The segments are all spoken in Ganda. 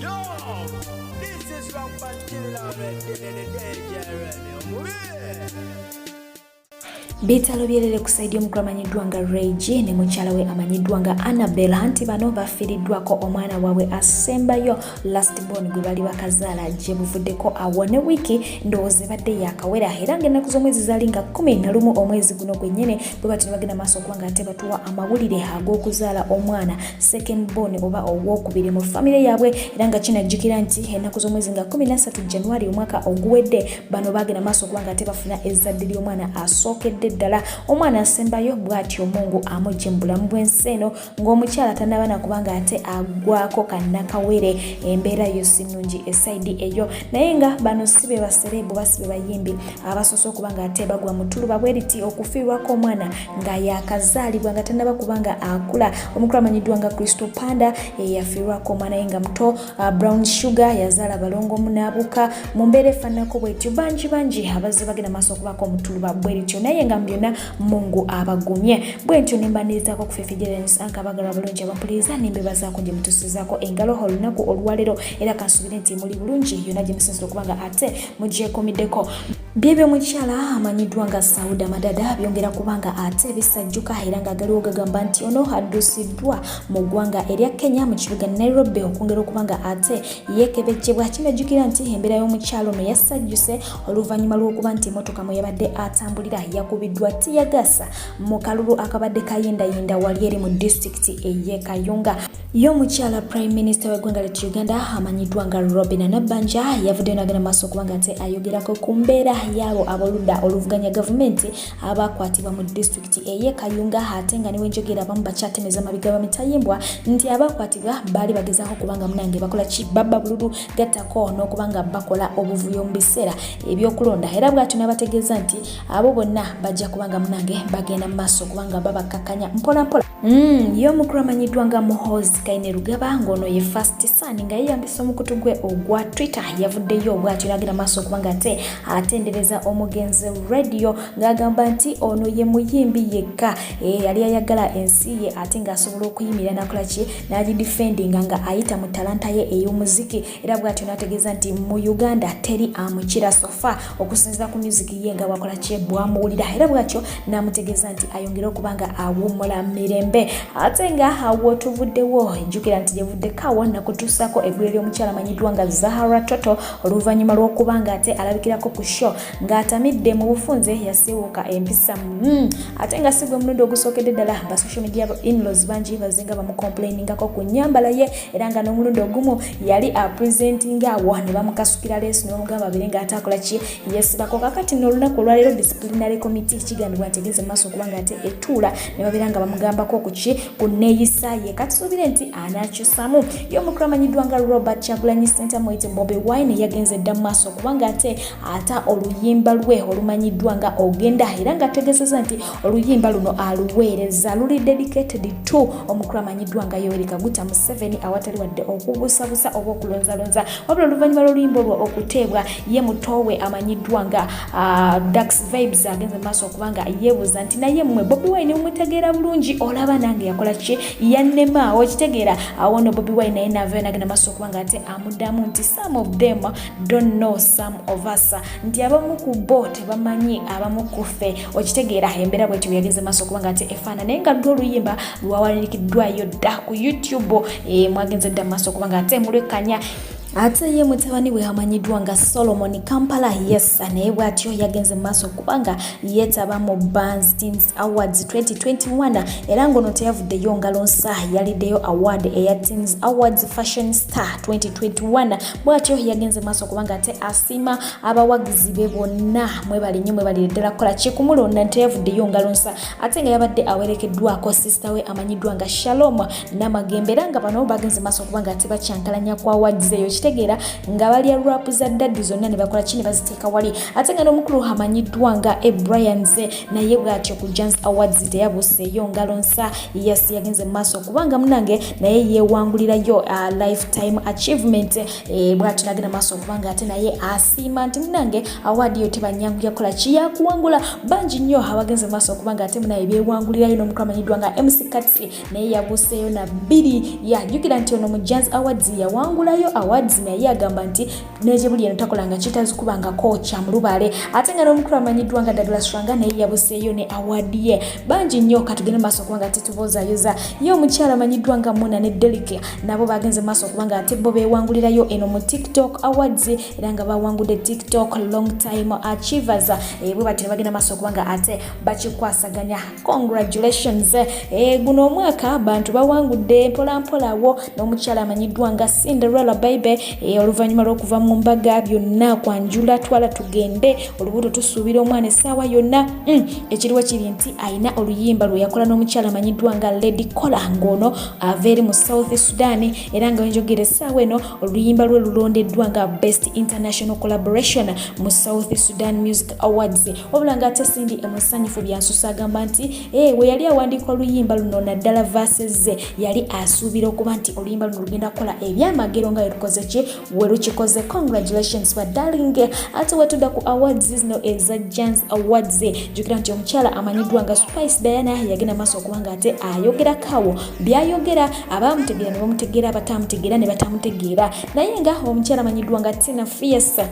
Yo, this is Rampant Killer Red, Bitalo byerere ku sayidi y'omukulu amanyiddwa nga Ray G ne mukyala we amanyiddwa nga Annabel, anti bano bafiiriddwako omwana waabwe asembayo, last born, gwe bali bakazaala gye buvuddeko awo ne wiiki ndowooza ebadde yakawera, era ng'ennaku z'omwezi zaali nga 11 omwezi guno gwennyini. Bwe batyo ne bagenda maaso okuba nga ate batuwa amawulire ag'okuzaala omwana second born oba owokubiri mu famire yaabwe. Era nga kinajjukira nti ennaku z'omwezi nga 13 January omwaka oguwedde, bano bagenda maaso okuba nga ate bafuna ezzadde ly'omwana asookedde ddala, omwana asembayo. Bw'atyo Mungu amugye mu bulamu bw'ensi eno ng'omukyala tannaba nakubanga ate agwako kannakawere. Embeera yo si nnungi esayidi eyo, naye nga bano si be basereebu, basi be bayimbi abasoose okuba nga ate bagwa mu ttuluba bwe riti okufiirwako omwana nga yakazaalibwa nga tannaba kubanga akula. Omukulu amanyiddwa nga Crystal Panda yafiirwako omwana ye nga muto. Brown Sugar yazaala balongo munaabuka mu mbeera efaananako bwetyo. Bangi bangi abazze bagenda maaso okubaako omutuluba bwe rityo, naye nga mu byonna Mungu abagumye. Bwe ntyo ne mbanirizaako okufefejeranisa abagalwa abalungi abampuliriza, ne mbebazaako gye mutusizaako engalo olunaku olwaleero, era kansuubire nti muli bulungi yonna gye musinzira okuba nga ate mugyekuumiddeko. Byebyo omukyala amanyiddwa nga Sauda Madada byongera kubanga ate bisajjuka, era nga galiwo gagamba nti ono addusiddwa mu ggwanga erya Kenya mu kibuga Nairobi okwongera okuba nga ate yeekebejjebwa. Kinajjukira nti embeera y'omukyala ono yasajjuse oluvannyuma lw'okuba nti emmotoka mwe yabadde atambulira yakubiddwa tiyagasa mu kalulu akabadde kayindayinda wali eri mu disitulikiti ey'e Kayunga. Ye omukyala Prime Minister w'eggwanga lyattu Uganda amanyiddwa nga Robina Nabbanja yavuddeyo n'agenda maaso okuba nga ate ayogerako ku mbeera y'abo ab'oludda oluvuganya gavumenti abakwatibwa mu disitulikiti ey'e Kayunga, ate nga newenjogera abamu bakyatemeza amabiga bamitayimbwa nti abakwatibwa baali bagezaako kubanga munange bakola ki, babba bululu, gattako n'okuba nga bakola obuvuyo mu biseera ebyokulonda. Era bw'atyo n'abategeeza nti abo bonna bajja kubanga munange bagenda mu maaso kubanga babakkakkanya mpolampola. Ye omukulu amanyiddwa nga Muhoozi Kainerugaba, ng'ono ye first son, nga yeeyambisa omukutu gwe ogwa Twitter, yavuddeyo bw'atyo n'agenda maaso okuba nga ate atendereza omugenzi Radio, ng'agamba nti ono ye muyimbi yekka yali ayagala ensi ye, ate ng'asobola okuyimirira n'akola ki, n'agidefendinga nga ayita mu talanta ye ey'omuziki. Era bw'atyo n'ategeeza nti mu Uganda teri amukira so far okusinziira ku music ye nga bwakola kye bwamuwulira, era bw'atyo n'amutegeeza nti ayongere okuba nga awummula mirembe. Ate nga awo tuvuddewo, jjukira nti gyevuddeko awo nakutuusaako eggulu ly'omukyala amanyiddwa nga Zahara Toto, oluvannyuma lw'okuba nga ate alabikirako ku show ng'atamidde mu bufunze yasiiwuuka empisa. Ate nga si gwe mulundi ogusookedde ddala, ba social media inlaws bangi bazinga bamucomplainingako ku nnyambala ye, era nga n'omulundi ogumu yali apresentinga awo ne bamukasukira leesu ne bamugamba abere ng'ate akola ki, yesibako. Kakati n'olunaku olwaleero disciplinary committee kigambibwa nti egenze mu maaso okuba nga ate etuula ne babeera nga bamugambako ku ki, ku neeyisa ye. Katusuubire nti anaakyusamu. Ye omukulu amanyiddwa nga Robert Kyagulanyi Ssentamu, Bobi Wine, yagenze dda mu maaso kubanga ate ata oluyimba lwe olumanyiddwa nga Ogenda, era ng'ategeezezza nti oluyimba luno aluweereza luli dedicated to omukulu amanyiddwa nga Yoweri Kaguta Museveni, awatali wadde okubuusabuusa oba okulonzalonza. Wabula oluvannyuma lw'oluyimba olwo okuteebwa, ye mutoowe amanyiddwa nga Dax Vibes agenze mu maaso okuba nga yeebuuza nti naye mmwe Bobi Wine mumutegeera bulungi? Olaba nange yakola ki, yannema, okitegeera? Awo no Bobi Wine naye naavayo nagenda maaso okuba nga ate amuddamu nti some of them don't know some of us, nti abamu ku bo tebamanyi abamu ku ffe, okitegeera? Embeera bwetyo yagenze maaso okuba nga ate efaana, naye nga lwo oluyimba lwawanikiddwayo dda ku YouTube. Mwagenze dda maaso okuba nga ate mulwekkanya. Ate ye mutabani we amanyiddwa nga Solomon Kampala, yes, naye bw'atyo yagenze mu maaso kubanga yeetaba mu Bans Teens Awards 2021, era ng'ono teyavuddeyo ngalo nsa, yaliddeyo award eya Teens Awards Fashion Star 2021. Bw'atyo yagenze maaso kubanga ate asiima abawagizi be bonna, mwebale nnyo, mwebalire ddala kukola kikumulonda, nti teyavuddeyo ngalo nsa, ate nga yabadde awerekeddwako sister we amanyiddwa nga Shalom Namagembe, era nga bano bagenze maaso kubanga ate bakyankalanya ku awards eyo. Okitegeera nga balya rap za daddy zonna ne bakola ki, ne baziteeka wali. Ate nga n'omukulu amanyiddwa nga Abryanz naye bw'atyo ku Janzi Awards teyabuuseeyo ngalo nsa. Yes, yagenze mu maaso kubanga munange naye yeewangulirayo lifetime achievement. Bw'atyo nagenda maaso okubanga ate naye asiima nti munange award yo tebanyangu yakola ki, yakuwangula. Bangi nnyo abagenze mu maaso okubanga ate munaye beewangulirayo. N'omukulu amanyiddwa nga MC Kats naye yabuuseeyo na bbiri. Yajjukira nti ono mu Janzi Awards yawangulayo awards, naye agamba nti negyebuli eno takolanga kitazikubangako kyamulubaale. Ate nga n'omukulu amanyiddwa nga Douglas Lwanga naye yabuseeyo ne award ye. Bangi nnyo, katugende maaso okubanga tetuboozaayoza. Ye omukyala amanyiddwa nga Muna ne Delik nabo bagenze maaso okubanga ate bo beewangulirayo eno mu TikTok Awards, era nga bawangudde TikTok Long Time Achievers. Bwe batyo ne bagenda maaso okubanga ate bakikwasaganya. Congratulations. Guno omwaka bantu bawangudde mpolampola. Awo n'omukyala amanyiddwa nga Cinderella Baby, oluvannyuma lw'okuva mu mbaga byonna kwanjula twala tugende olubuto, tusuubira omwana essaawa yonna. Ekiriwo kiri nti ayina oluyimba lwe yakola n'omukyala amanyiddwa nga Lady Cola, ng'ono ava eri mu South Sudan, era nga wenjogera essaawa eno oluyimba lwe lulondeddwa nga Best International Collaboration mu South Sudan Music Awards. Wabula nga ate Cindy emusanyufu byansusa, agamba nti we yali awandiika oluyimba luno, naddala verses ze, yali asuubira okuba nti oluyimba luno lugenda kukola ebyamagero nga welukoze ki, we lukikoze. Congratulations ba darling. Ate wetudda ku awards zino eza Janzi Awards, jjukira nti omukyala amanyiddwa nga Spice Diana yagenda maaso okuba nga ate ayogerako byayogera, abamutegeera ne bamutegeera, abatamutegeera ne batamutegeera. Naye nga omukyala amanyiddwa nga Tina Fierce,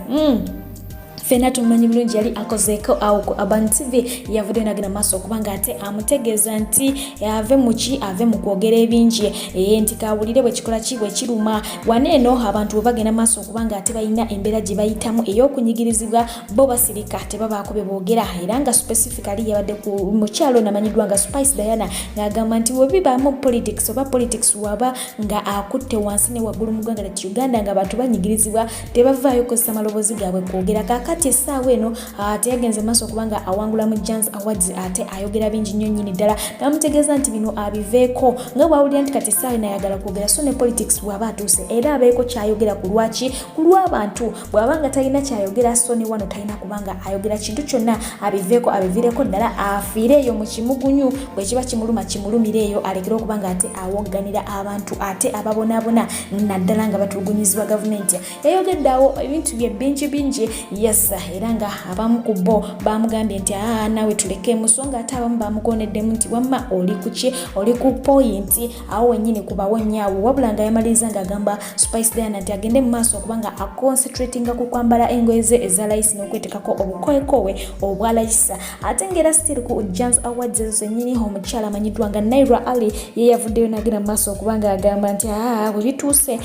ffenna tumumanyi bulungi, yali akozeeko awo ku Urban TV, yavuddeyo nagenda maaso okuba nga ate amutegeeza nti ave muki, ave mu kwogera ebingi, nti kawulire bwe kikola ki, bwe kiruma. Wano eno abantu bwe bagenda maaso okuba nga ate balina embeera gye bayitamu ey'okunyigirizibwa, bo basirika, tebabaako bye boogera. Era nga specifically yabadde ku mukyalo namanyiddwa nga Spice Diana, ng'agamba nti bwe bibaamu politics oba politics waba nga akutte wansi ne waggulu mu ggwanga lyattu Uganda, nga abantu banyigirizibwa, tebavaayo kukozesa maloboozi gaabwe kwogera. Kaakati essaawa eno teyagenze maaso okubanga awangula mu Janzi Awards, ate ayogera bingi nnyo nnyini ddala, n'amutegeeza nti bino abiveeko, nga bw'awulira nti kati essaawa eno ayagala kwogera. So ne politics bw'aba atuuse era abeeko kyayogera ku lwaki, ku lw'abantu. Bw'aba nga talina kyayogera, so ne wano talina kubanga ayogera kintu kyonna, abiveeko, abiviireko ddala, afiire eyo mu kimugunyu. Bwe kiba kimuluma, kimulumire eyo, alekere okuba nga ate awogganira abantu ate ababonaabona, naddala nga batulugunyizibwa gavumenti. Yayogeddeawo ebintu bye bingi bingi, yes, era nga abamu ku bo bamugambye nti aa, naawe tulekemu, so nga ate abamu bamukoneddemu nti wamma oli kuki, oli ku point awo wennyini kubawo nnyo. Wabula nga yamaliriza ng'agamba Spice Diana nti agende mu maaso okuba nga aconcentratinga ku kwambala engoye ze eza layisi n'okwetekako obukowekowe obwa layisa. Ate ngaera still ku Janzi Awards ezo zennyini, omukyala amanyiddwa nga Naira Ali ye yavuddeyo n'agenda mu maaso okuba nga agamba nti aa, bwe bituuse,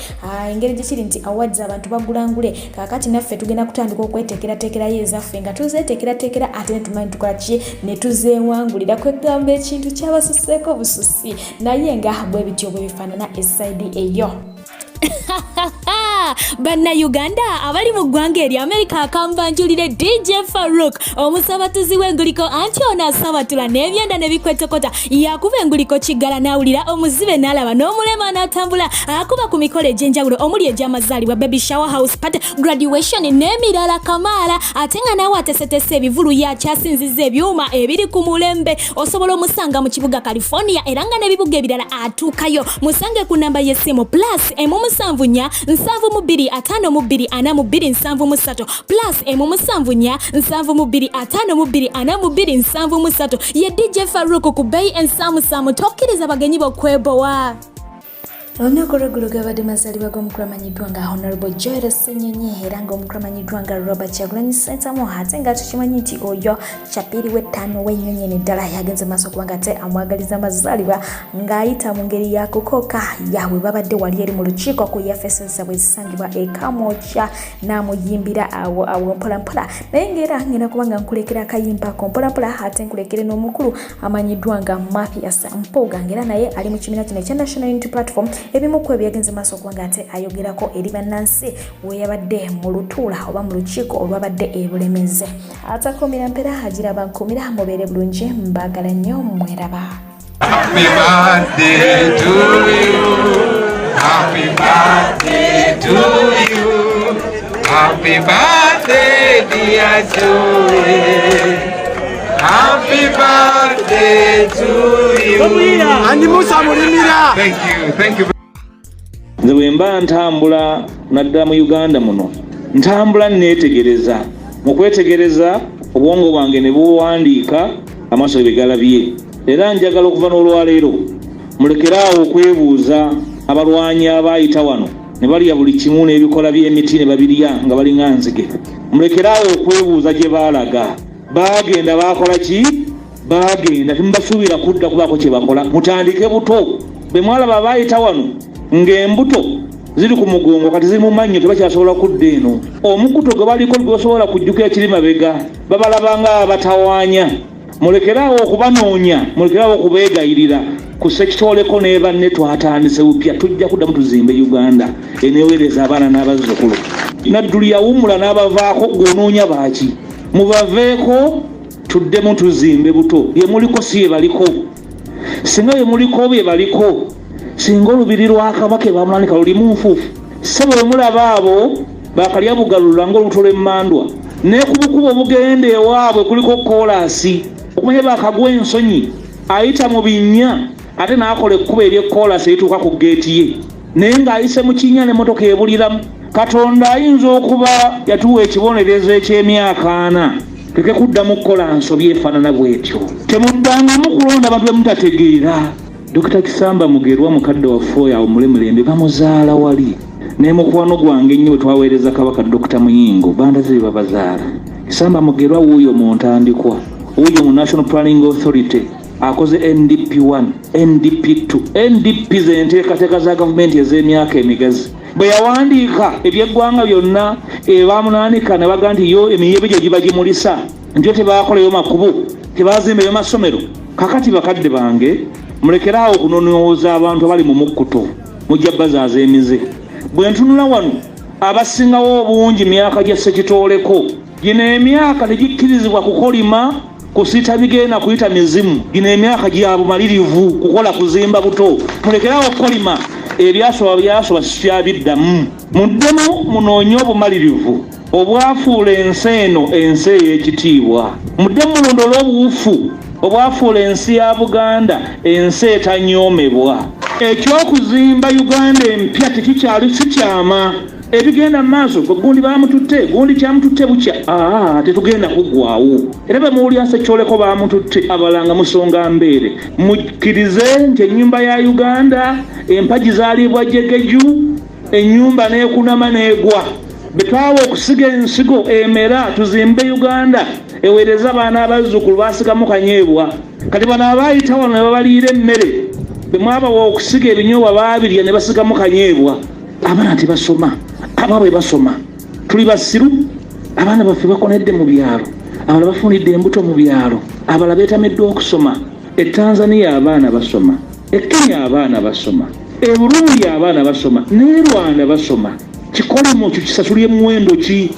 engeri gye kiri nti awards abantu bagulangule, kaakati naffe tugenda kutandika okweteekerateekerayo ezaffe, nga tuzeeteekerateekera ate ne tumanyi tukola ki, ne tuzeewangulira. Kwegamba ekintu kyabasuseeko bususi, naye nga bwe bityo bwe bifaanana e side eyo. Bannayuganda abali mu ggwanga erya Amerika, akambanjulire DJ Faruk, omusabatuzi w'enguliko. Anti ono asabatula n'ebyenda ne bikwetokota, yakuba enguliko kiggala n'awulira, omuzibe n'alaba, n'omulema n'atambula. Akuba ku mikolo egy'enjawulo omuli egy'amazaalibwa, baby shower, house party, graduation n'emirala kamaala. Ate nga naawe atesetese ebivulu, yakyasinziza ebyuma ebiri ku mulembe. Osobola omusanga mu kibuga California, era nga n'ebibuga ebirala atuukayo. Musange ku namba y'essimu +1 7 72 52 42 73, +1 74 72 52 42 73. Ye DJ Faruk ku bbeeyi ensaamusaamu. Tokkiriza bagenyi bokwebowa. Olunaku olweggulo gabadde mazaalibwa g'omukulu amanyiddwa nga Honorable Joel Ssenyonyi, era nga omukulu amanyiddwa nga Robert Kyagulanyi Ssentamu. Ate nga tukimanyi nti oyo kyapiri w'ettaano w'ennyonyi eno eddala, yagenze maaso kubanga ate amwagaliza amazaalibwa ng'ayita mu ngeri ya kukooka yaabwe. Babadde wali eri mu lukiiko ku yafesi zaabwe ezisangibwa e Kamwokya, n'amuyimbira awo awo mpolampola. Naye ngaera ngenda kuba nga nkulekera akayimba ako mpolampola, ate nkulekere n'omukulu amanyiddwa nga Mathias Mpuuga, ngaera naye ali mu kibiina kino ekya National Unity Platform. Ebimu ku ebyo yagenze maaso okuba nga ate ayogerako eri bannansi we yabadde mu lutuula oba mu lukiiko olwabadde e Bulemezi. Atakuumira mpera agiraba nkuumira. Mubeere bulungi, mbaagala nnyo, mweraba. Happy birthday to you. Happy birthday to you. Happy birthday, dear Joey. Happy birthday to you. Andi Musa Mulimira. Thank you, thank you. Nze bwe mba ntambula naddala mu Uganda muno, ntambula neetegereza. Mu kwetegereza obwongo bwange ne buwandiika amaaso bye galabye. Era njagala okuva n'olwaleero mulekere awo okwebuuza abalwanyi abaayita wano ne balya buli kimu n'ebikola by'emiti ne babirya nga balinga nzige. Mulekere awo okwebuuza gye baalaga. Baagenda baakola ki? Baagenda temubasuubira kudda kubaako kye bakola. Mutandike buto. Bwe mwalaba abaayita wano ng'embuto ziri ku mugongo kati ziri mu mannyo, tebakyasobola kudda eno. Omukuto gwe baliko gwebasobola kujjukira kiri mabega, babalaba nga abatawaanya. Mulekere awo okubanoonya, mulekere awo okubeegayirira. Ku Ssekitooleko ne banne twatandise bupya, tujja kuddamu tuzimbe Uganda eneeweereza abaana n'abazzukulu. Nadduli yawummula n'abavaako, gw'onoonya baaki? Mubaveeko, tuddemu tuzimbe buto. Bye muliko si bye baliko. Singa bye muliko bye baliko, singa olubiri lwa Kabaka e Bamulanika lulimu nfuufu. Ssebo bwe mulaba abo bakalya bugalula ng'olubuto lw'emmandwa, ne ku bukubo obugenda ewaabwe kuliko koolaasi. Okumanya bakagwa ensonyi, ayita mu binnya ate n'akola ekkubo ery'ekkoolaasi erituuka ku ggeeti ye, naye ng'ayise mu kinnya n'emmotoka ebuliramu. Katonda ayinza okuba yatuwa ekibonerezo eky'emyaka ana tuleke kuddamu kukola nsobi efaanana bw'etyo. Temuddangamu kulonda bantu be mutategeera. Dokita Kisamba Mugerwa mukadde waffe oyo awummule mirembe bamuzaala wali ne mukwano gwange ennyo bwe twaweereza Kabaka Dokita Muyingo bandaze bye babazaala. Kisamba Mugerwa wuuyo mu ntandikwa, wuuyo mu National Planning Authority akoze NDP 1, NDP 2. NDP ze nteekateeka za gavumenti ez'emyaka emigazi. Bwe yawandiika eby'eggwanga byonna ebamunaanika ne baga nti yo emiyebe gye giba gimulisa nti yo tebaakoleyo makubo, tebazimbeyo masomero. Kakati bakadde bange mulekere awo okunonooza abantu abali mu mukkuto, mujja bazaaza emize. Bwe ntunula wano abasingawo obungi myaka gya Ssekitooleko, gino emyaka tegikkirizibwa kukolima kusiita bigenda kuyita mizimu. Gino emyaka gya bumalirivu kukola kuzimba buto. Mulekere awo okukolima, ebyasoba byasoba sikyabiddamu. Muddemu munoonye obumalirivu obwafuula ensi eno ensi ey'ekitiibwa. Muddemu mulondole obuwufu obwafuula ensi ya Buganda ensi etanyoomebwa. Eky'okuzimba Uganda empya tekikyali si kyama. Ebigenda mu maaso gwe gundi baamututte, gundi kyamututte bukya, aa tetugenda kuggwaawo. Era bwe muwulira Ssekyoleko baamututte, abalanga musonga mbeere. Mukkirize nti ennyumba ya Uganda empagi zaaliibwa jegeju, ennyumba n'ekunama n'egwa. Be twawa okusiga ensigo emera tuzimbe Uganda eweereze abaana abazzukulu baasigamu kanyeebwa. Kati bano abaayita wano ne babaliira emmere, be mwabawa okusiga ebinyoobwa baabirya ne basigamu kanyeebwa. Abaana tebasoma, abaabwe basoma. Tuli basiru, abaana baffe bakonedde mu byalo, abalala bafunidde embuto mu byalo, abalala beetamiddwa okusoma. E Tanzania abaana basoma, e Kenya abaana basoma, e Burundi abaana basoma, n'e Rwanda basoma. Kikolimo kyo kisasulye muwendo ki?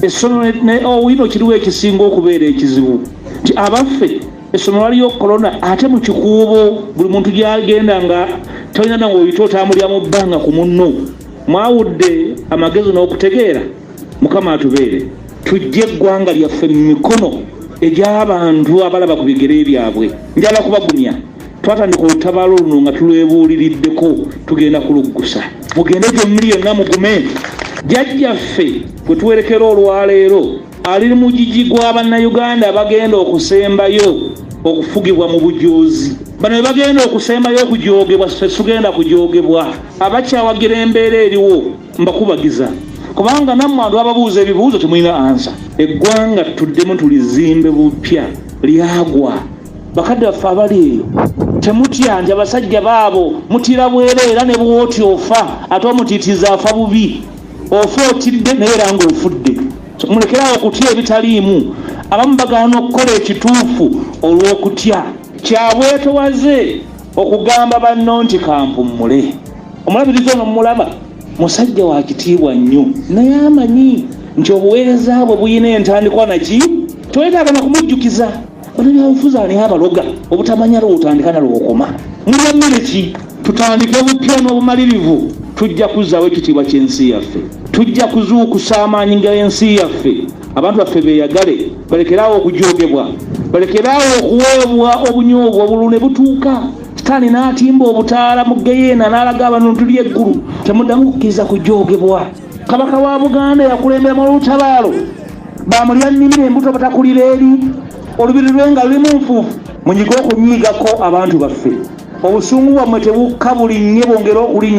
Essomero ne owino kiriwo ekisinga okubeera ekizibu nti abaffe essomero waliyo korona, ate mu kikuubo buli muntu gy'agenda nga tolina nawe oyita otambulira mu bbanga ku munno. Mwawudde amagezi n'okutegeera. Mukama atubeere, tujje eggwanga lyaffe mu mikono egy'abantu abalaba ku bigere byabwe. Njala kubagumya, twatandika olutabaalo luno nga tulwebuuliriddeko, tugenda kuluggusa. Mugende gye muli yonna mugume. Jjajjaffe gwe tuwerekera olwaleero ali mugigi gwa Bannayuganda abagenda okusembayo okufugibwa mu bujoozi. Bano be bagenda okusembayo okujoogebwa, ffe tugenda kujogebwa. Abakyawagira embeera eriwo mbakubagiza, kubanga nammwe abantu bababuuza ebibuuzo temulina ansa. Eggwanga tuddemu tulizimbe bupya, lyagwa. Bakadde baffe abali eyo temutya nti abasajja baabo mutira bwere, era ne bw'otya ofa, ate omutiitiizi afa bubi. Ofa otidde naye era ng'ofudde. Mulekere awo okutya ebitaliimu. Abamu bagaana okukola ekituufu olw'okutya. Kya bwetowaze okugamba banno nti kampummule. Omulabirizi ono mumulaba musajja wa kitiibwa nnyo, naye amanyi nti obuweereza bwe bulina entandikwa naki, twetaaga na kumujjukiza. Bannabyabufuzi ani abaloga obutamanya lw'otandika na lw'okoma? Mulya mmere ki? Tutandike bupya n'obumalirivu, tujja kuzzaawo ekitiibwa ky'ensi yaffe. Tujja kuzuukusa amaanyi g'ensi yaffe, abantu baffe beeyagale, balekeraawo okujoogebwa, balekeraawo okuweebwa obunyoobwa obululu ne butuuka sitaani n'atimba obutaala mu geyeena n'alaga abantu nti tuli eggulu. Temuddamu kukkiriza kujoogebwa. Kabaka wa Buganda yakulemberamu olutabaalo, bamulya nnimiro embuto batakulira eri olubiri lwe nga lulimu nfuufu. Munyige okunyiigako abantu baffe, obusungu bwammwe tebukka bulinnye, bwongere okulinnya.